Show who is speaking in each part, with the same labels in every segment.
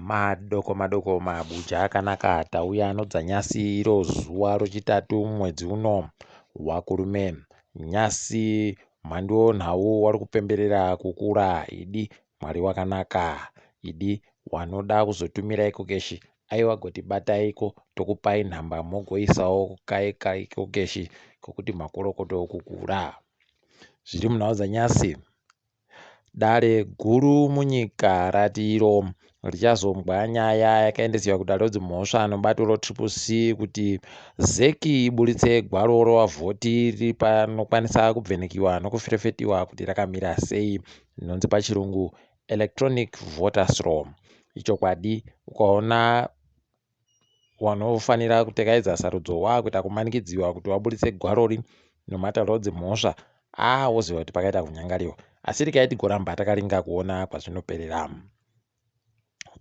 Speaker 1: Madoko madoko mabuja akanaka tauya nodzanyasi iro zuva rochitatu mwedzi uno wakurume. Nyasi mhandu nhau wari kupemberera kukura idi Mwari wakanaka idi wanoda kuzotumira ikokeshi aiwa goti bataiko tokupai nhamba mogoisawo kaye kaikokeshi kokuti makorokoto okukura. Zviri munhau dzanyasi. Dare guru munyika rati iro richazonzwa nyaya yakaendesiwa kudare redzimhosva nobato roTriple C kuti zec iburitse gwaro rovavhoti ripanokwanisa kubvenekiwa nokuferefetiwa kuti rakamira sei inonzi pachirungu electronic voters roll. Ichokwadi ukaona wanofanira kutekaidza sarudzo waakuita kumanikidziwa kuti waburitse gwarori nomatare dzimhosva aa woziva kuti pakaita kunyangariwa asi regai tigoramba takaringa kuona kwazvinoperera.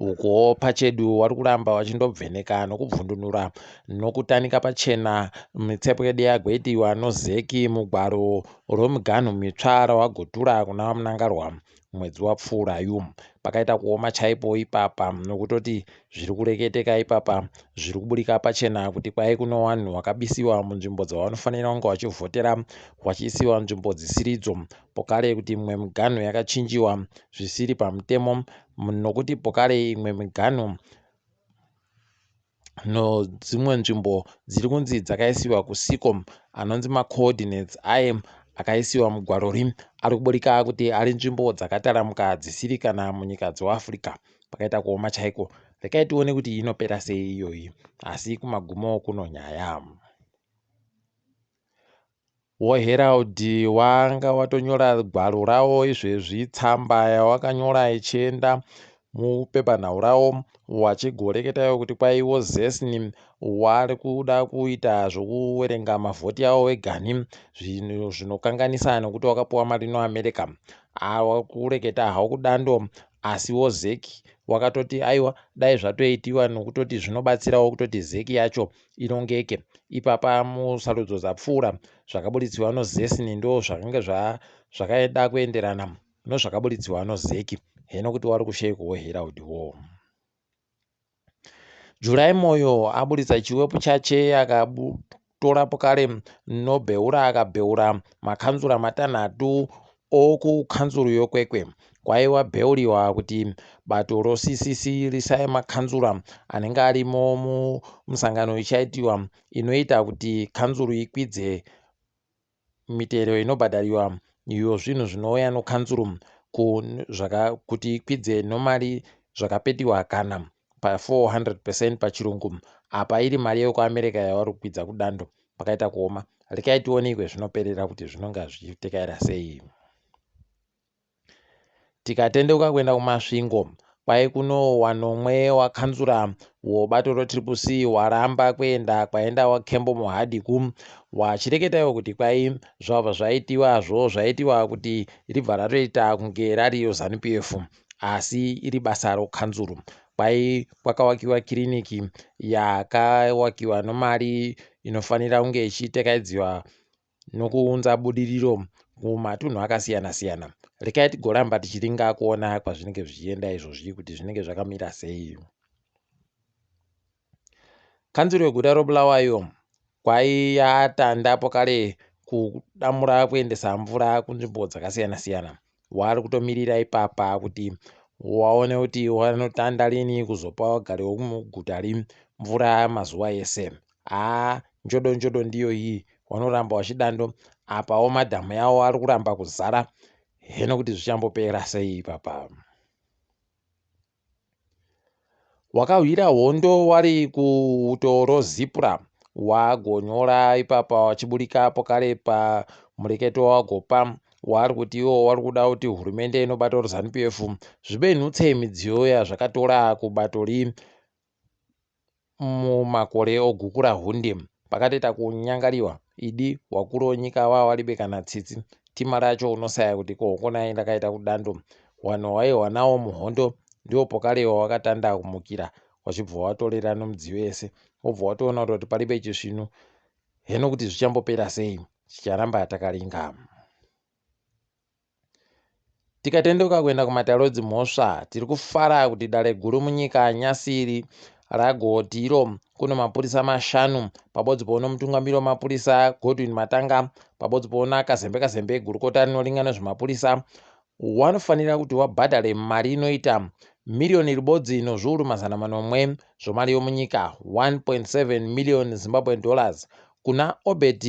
Speaker 1: Ukuwo pachedu wari kuramba wachindobveneka nokubvundunura nokutanika pachena mitsepwede yagoitiwa nozeki mugwaro romiganhu mitsva rawagotura kuna VaMnangarwa mwedzi wapfuurayu. Pakaita kuoma chaipo ipapa nokutoti zviri kureketeka ipapa zviri kuburika pachena kuti kwai kuno vanhu vakabisiwa munzvimbo dzavanofanira kunge vachivhotera vachiisiwa nzvimbo dzisiridzo pokare kuti imwe miganhu yakachinjiwa zvisiri pamutemo nokuti pokare imwe miganhu nodzimwe nzvimbo dziri kunzi dzakaisiwa kusiko anonzi macoordinates aye akaisiwa mugwaro ri ari kuburika kuti ari nzvimbo dzakataramuka dzisiri kana munyika dzeafrica. Pakaita kuoma chaiko. Rekai tione kuti inopera sei iyoyi asi kumagumo kuno nyaya. WoHerald wanga watonyora gwaro rawo izvezvi tsamba yawakanyora ichienda mupepanhau rawo wachigoreketayo kuti kwaiwo zesni wari kuda kuita zvokuwerenga mavhoti awo wegani zvinhu zvinokanganisa nekuti wakapuwa mari noAmerica awakureketa hawo kudando asiwo zec wakatoti aiwa dai zvatoitiwa nokutoti zvinobatsirawo kutoti zec yacho irongeke. Ipapa musarudzo dzapfuura zvakaburitsiwa noZESN ndo zvakange zvakaeda kuenderana nozvakaburitsiwa noZEC. Heno kuti wari kusheiko weHerald wo. July Moyo aburitsa chiwepu chache akatora pokare nobheura akabheura makanzura matanhatu okukanzuru yoKwekwe. Kwaiwa bheuriwa kuti bato roCCC risaye makanzura anenge arimo mumusangano ichaitiwa inoita kuti kanzuru ikwidze mitero inobhadhariwa iyo zvinhu zvinouya nokanzuru kuti ikwidze nomari zvakapetiwa kana pa 400 percent pachirungu apa iri mari yekuAmerica yavari kukwidza kudando. Pakaita kuoma. Rekai tione kwezvinoperera kuti zvinonga zvichitekaira sei. Tikatendeuka kuenda kuMasvingo kwai kuno wanomwe wakanzura wobato roTriple C waramba kuenda kwaenda waKembo Mohadi ku wachireketa iwo kuti kwai zvabva zvaitiwazvo zvaitiwa kuti ribva ratoita kunge rariyo Zanu PF asi iri basa rokanzuru kwai kwakawakiwa kiriniki yakawakiwa nomari inofanira kunge ichitekaidziwa nokuunza budiriro mumatunhu akasiyana siyana. Rekai tigoramba tichiringa kuona kwazvinenge zvichienda izvozvi kuti zvinenge zvakamira sei. Kanzuru yeguta roBulawayo kwaiyatanda pokare kudamura kuendesa mvura kunzvimbo dzakasiyana siyana. Wari kutomirira ipapa kuti waone kuti wanotanda rini kuzopa vagari vemuguta ri mvura mazuva ese. Haa njodo njodo ndiyo iyi wanoramba wachidando apawo madhamu yawo ari kuramba kuzara heno kuti zvichambopera sei ipapa. Wakahwira hondo wari kuuto roZipra wagonyora ipapa wachiburika pokare pamureketo wagopa waari kuti iwo wari kuda kuti hurumende inobato reZanu PF zvibenhutse midziyo yazvakatora kubato ri Mumakore oGukurahundi pakatoita kunyangariwa idi wakuru wonyika wawalibe kana tsitsi tima racho unosaya kuti ko hongonai ndakaita kudando wanhu waihwa nawo muhondo ndiwo pokare wawakatanda kumukira wachibva watorera nomudziyo yese wobva watoona kutoti palibe chisvinu heno kuti zvichambopera sei chicharamba takaringa. Tikatendeuka kuenda kumatare edzimhosva, tiri kufara kuti dare guru munyika nyasi iri ragoti iro kune mapurisa mashanu pabodzi poona mutungamiri wemapurisa Godwin Matanga pabodzi poona Kazembe Kazembe gurukota rinoringa nezvemapurisa wanofanira kuti wabhadhare mari inoita miriyoni ribodzi nozviuru 700 zvomari yomunyika 1.7 million Zimbabwean dollars kuna Obert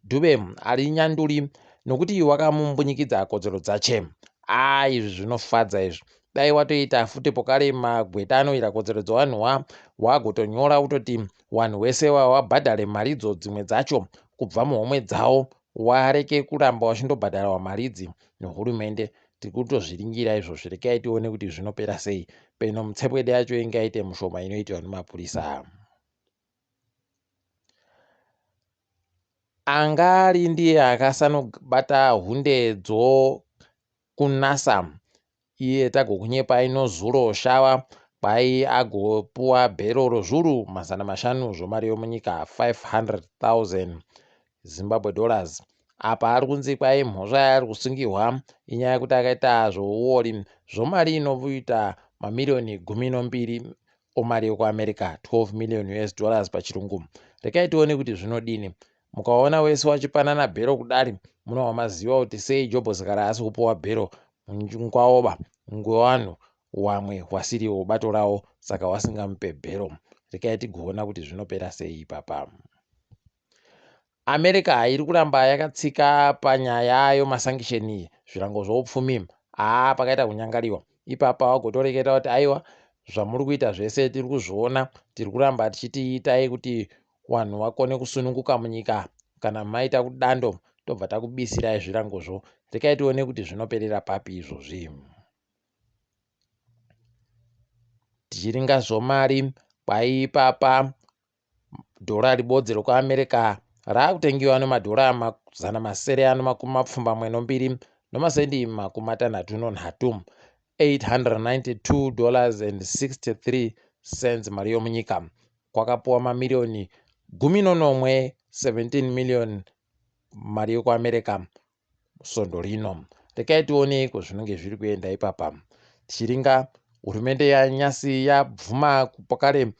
Speaker 1: Dube ari nyanduri nokuti wakamumbunyikidza kodzero dzache. Aa izvi zvinofadza izvi. Dai watoita futi pokare magweta anoira kodzero dzevanhu wa wagotonyora kutoti wanhu wese wabhadhare maridzo dzimwe dzacho kubva muhomwe dzawo wareke kuramba wachindobhadharawa maridzi nehurumende. Tiri kutozviringira izvozvi rekai tione kuti zvinopera sei. Peno mutsepwede yacho ingaite mushoma inoitwa nemapurisa. Anga ari ndiye akasanobata hunde dzokuNASA iye tagokunyepai nozuro shava kwai agopuwa bhero rozvuru 500 zvomari yomunyika 500,000 Zimbabwe dollars. Apa ari kunzi kwai mhosva yaari kusungihwa inyaya yekuti akaita zvouori zvomari inoita mamiriyoni 12 omari yekuAmerica, 12 million US dollars pachirungu. Rekai tione kuti zvinodini. Mukaona wese wachipanana bhero kudari, munobva maziva kuti sei Jobho Zikara asi kupuwa bhero ngwaoba ngwewanhu wamwe wasiriwo bato rawo saka wasingamupe bhero. Rekai tigoona kuti zvinopera sei ipapa. America iri kuramba yakatsika panyaya yomasankisheni, zvirango zvoupfumi. Haa pakaita kunyangariwa ipapa wagotoreketa kuti aiwa zvamuri kuita zvese tiri kuzviona, tiri kuramba tichiti itai kuti vanhu vakone kusununguka munyika. Kana maita kudando tobva takubisirai zvirangozvo. Rekai tione kuti zvinoperera papi izvozvi. Tichiringa zvomari kwaipapa Dhora ribodzi rokuAmerica raakutengiwa nemadhora 782 nomasendi 63, $892.63 mari yomunyika. Kwakapuwa mamiriyoni 17, 17 million mari yokuAmerica svondo rino. Rekai tione kwazvinenge zviri kuenda ipapa. Tichiringa hurumende yanyasi yabvuma pakare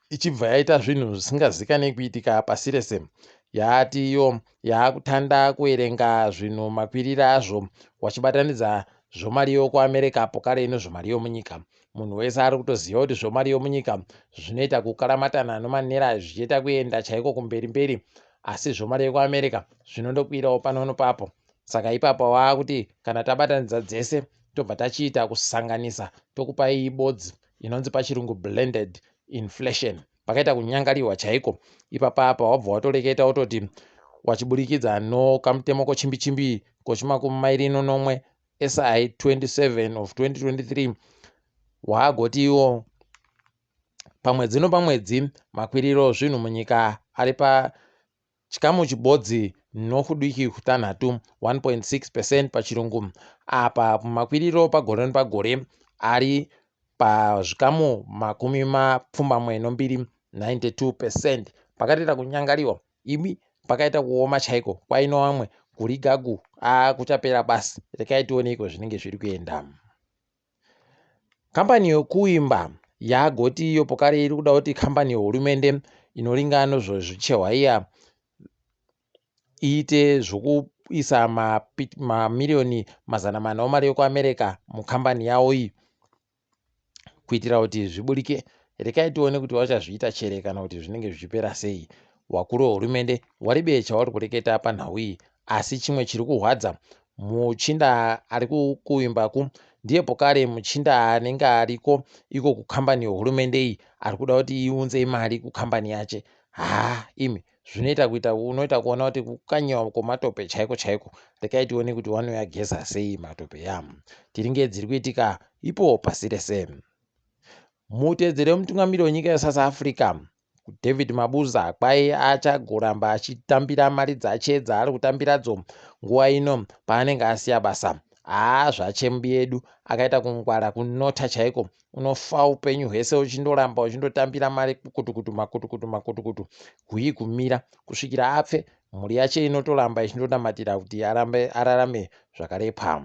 Speaker 1: ichibva yaita zvinhu zvisingazikane kuitika pasi rese. Yaati iyo yaakutanda kuerenga zvinhu makwirira azvo wachibatanidza zvomari yokuAmerica pokare nezvomari yomunyika. Munhu wese ari kutoziva kuti zvomari yomunyika zvinoita kukaramatana nomanera zvichiita kuenda chaiko kumberi mberi asi zvomari yekuAmerica zvinondokwirawo pano nopapo. Saka ipapa waakuti kana tabatanidza dzese tobva tachiita kusanganisa tokupai ibodzi inonzi pachirungu blended inflation. Pakaita kunyangariwa chaiko ipapa apa wabva watoreketa wototi wachiburikidza nokamutemo kochimbichimbi kochimakumi mairi nonomwe SI 27 of 2023 waagoti iwo Pamwedzi nopamwedzi, makwiriro ozvinhu munyika ari pachikamu chibodzi nohudiki hutanhatu, 1.6 percent pachirungu, apa makwiriro pagore nepagore ari pazvikamu 82, 92 percent. Pakatoita kunyangariwa imi, pakaita kuoma chaiko kwaino vamwe kurigagu aa kuchapera basi, rekai tione iko zvinenge zviri kuenda. Kambani yokuimba yagoti iyo pokare iri kuda kuti kambani yehurumende inoringana nezvezvichehwa iya iite zvokuisa mamiriyoni 400 omari yekuAmerica mukambani yawo iyi kuitira kuti zviburike. Rekai tione kuti vachazviita chere kana kuti zvinenge zvichipera sei. Wakuru wehurumende waribe chawari kureketa panhau iyi asi chimwe chiri kuhwadza muchinda ari kuimbaku ndiye pokare muchinda anenge ariko iko kukambani yehurumende iyi ari kuda kuti iunze mari kukambani yache haa imi zvinoita kuita unoita kuona kuti kukanyiwa kwematope chaiko chaiko rekai tione kuti wanoyageza sei matope ya tiringe dziri kuitika ipo pasi rese mutedzere wemutungamiri wenyika yesouth africa David Mabuza kwai achagoramba achitambira mari dzache dzaari kutambiradzo nguva ino paanenge asiya basa. Haa zvachembi yedu akaita kungwara kunota chaiko unofa upenyu hwese uchindoramba uchindotambira mari kukutukutu makutukutu makutukutu hwii kumira kusvikira apfe mhuri yache inotoramba ichindonamatira kuti arambe ararame zvakarepa.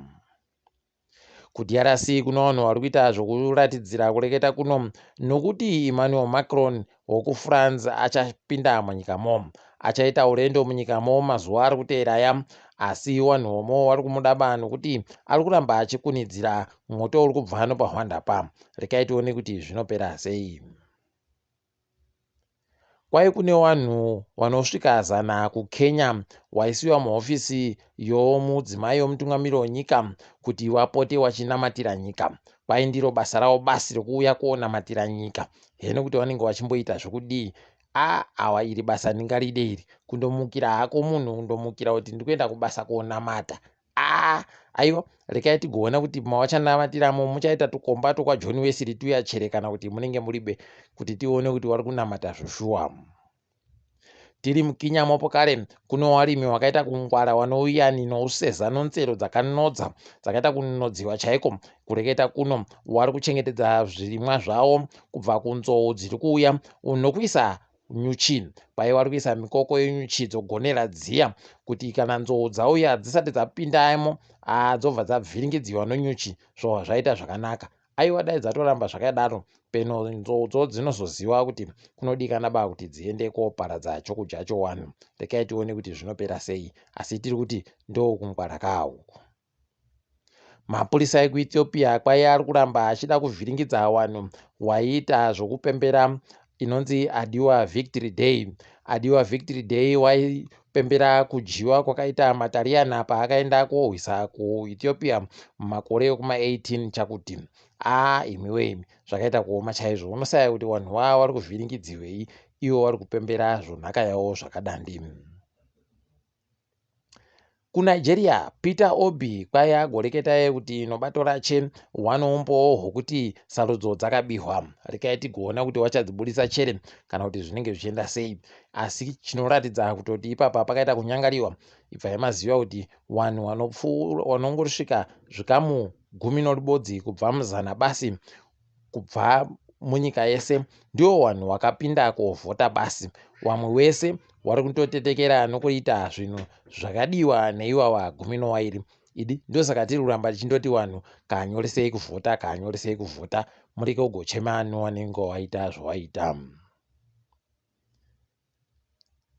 Speaker 1: KuDRC kune vanhu vari kuita zvokuratidzira kureketa kuno nokuti Emmanuel Macron wokuFrance achapinda munyikamo. Achaita urendo munyikamo mazuva ari kuteera aya asi vanhumo vari kumudaba nokuti ari kuramba achikunidzira mwoto uri kubva nopahwanda pa. Rekai tione kuti zvinopera sei. Kwai kune wanhu wanosvika zana kuKenya waisiwa muhofisi yomudzimai womutungamiri wenyika kuti wapote wachinamatira nyika. Kwai ndiro basa ravo basi rekuuya konamatira nyika. Heno kuti vanenge vachimboita zvekudii. A awa iri basa ndingaride iri. Kundomukira hako munhu kundomukira kuti ndikuenda kubasa konamata. Ah, aiwa rekai tigoona kuti mawachanamatiramo muchaita tukomba twekwaJohn Wesley tuya chere kana kuti munenge muribe kuti tione kuti wari kunamata zvoshuwa. Tiri mukinyamo pokare kune warimi wakaita kungwara wanouyani nouseza nonzero dzakanodza dzakaita kunodziwa chaiko kureketa kuno wari kuchengetedza zvirimwa zvawo kubva kunzou dziri kuuya nokuisa nyuchi paye vari kuisa mikoko yenyuchi dzogonera dziya kuti kana nzou dzauya dzisati dzapindamo dzobva dzavhiringidziwa nonyuchi zvobva zvaita zvakanaka aiwa dai dzatoramba zvakadaro peno nzoudzo dzinozoziva kuti kunodikana ba kuti dziende koparadza chokudya chowanhu rekai tione kuti zvinopera sei asi tiri kuti ndokungwara kauku Mapurisa ekuEthiopia kwaive ari kuramba achida kuvhiringidza vanhu waiita zvokupembera inonzi Adiwa Victory Day. Adiwa Victory Day waipembera kudyiwa kwakaita maTariyana paakaenda kohwisa kuEthiopia mumakore ekuma 18 chakuti. Aa imiwe imi zvakaita kuoma chaizvo unosaya kuti vanhu vava vari kuvhiringidziwei ivo vari kupembera zvonhaka yavo zvakadandi. KuNigeria, Peter Obi kwai agoreketa iye kuti nobato rache wane umbowo hwokuti sarudzo dzakabihwa. Rekai tigoona kuti wachadzibudisa chere kana kuti zvinenge zvichienda sei. Asi chinoratidza kutoti ipapa pakaita kunyangariwa, ibvai maziva kuti wanhu wanongosvika zvikamu gumi noribodzi kubva muzana basi kubva munyika yese ndiwo wanhu wakapinda kovhota basi wamwe wese wari kutotetekera nokuita zvinhu zvakadiwa neiwawa gumi nowairi idi ndosaka tiri kuramba tichindoti wanhu kanyoresei kuvhota kanyoresei kuvhota mureke kugochema nowanenge waita zvawaita.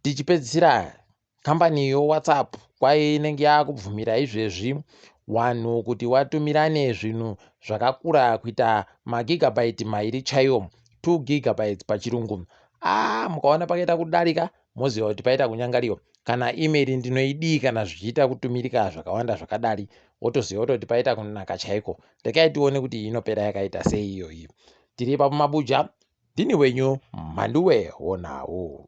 Speaker 1: Tichipedzisira, kambani yoWhatsApp kwai inenge yakubvumira izvezvi wanhu kuti watumirane zvinhu zvakakura kuita magigabyte mairi chaiwo 2 gigabytes pachirungu. Ah, mukaona pakaita kudarika moziva kuti paita kunyangariwa. Kana email ndinoidii kana zvichiita kutumirika zvakawanda zvakadari wotoziva kutoti paita kunaka chaiko. Rekai tione kuti inopera yakaita sei iyoyi. Tiri ipapo mabuja. Ndini wenyu Mhanduwe Honau.